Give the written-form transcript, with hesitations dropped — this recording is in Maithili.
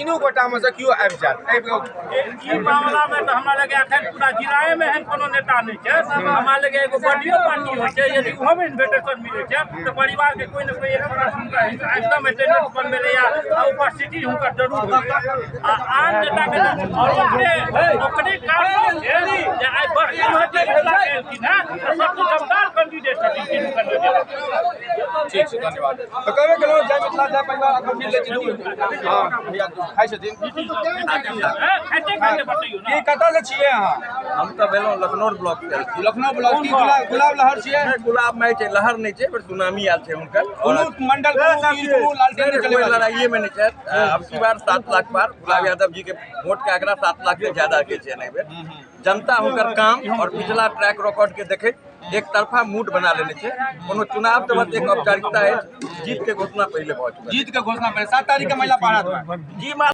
तीनू गोटा मे से केओ आबि जायत। ई मामलामे तऽ हमरा लगे एखन पूरा जिलाएमे एहन कोनो नेता नहि छै। हमरा लगे एगो बडियो पार्टी होइ छै, यदि ओहोमे इन्विटेशन मिलै छै तऽ परिवारके कोइ ने कोइ एक गोटा हुनका एकदम अटेंडेंस बनबै लए या उपस्थिति हुनकर जरूर होइ छै। आ आन नेताके आओर ओकरे ओकरे कारण छै जे आइ बस्ती महते मिथिलाके एलखिन हेँ, तऽ सबसँ दमदार कैंडिडेट छथिन तीनू कैंडिडेट। ठीक छै, धन्यवाद। तऽ कहबे केलहुँ, जय मिथिला जय परिवार। अखन मिल लै छी। हँ भैया, खाइ छथिन। खाइते खाइते बतैयौ की ने। कतऽ से छियै अहाँ? हम तऽ भेलहुँ लखनऊ ब्लॉक से आयल छी। लखनऊ ब्लॉक। की गुलाब गुलाब लहर छियै? नहि, गुलाब नहि छै, लहर नहि छै, पर सुनामी आयल छै हुनकर। कोनो मंडल, कोनो तीर, कोनो लालटेन नहि कोई चले। लड़ाइए में नहीं छै। अब की बार 7 लाख पार गुलाब यादव जी के वोट के आंकड़ा 7 लाख से ज्यादा के छै। एहि बेर जनता हुनकर काम और पिछला ट्रैक रिकॉर्ड के देखैत एक तरफा मूड बना लेने छै। कोनो चुनाव तऽ बस एक औपचारिकता अछि, जीत के घोषणा पहिले भऽ चुकल। जीत के घोषणा पहिले 7 तारीख के महिला पारत। जी।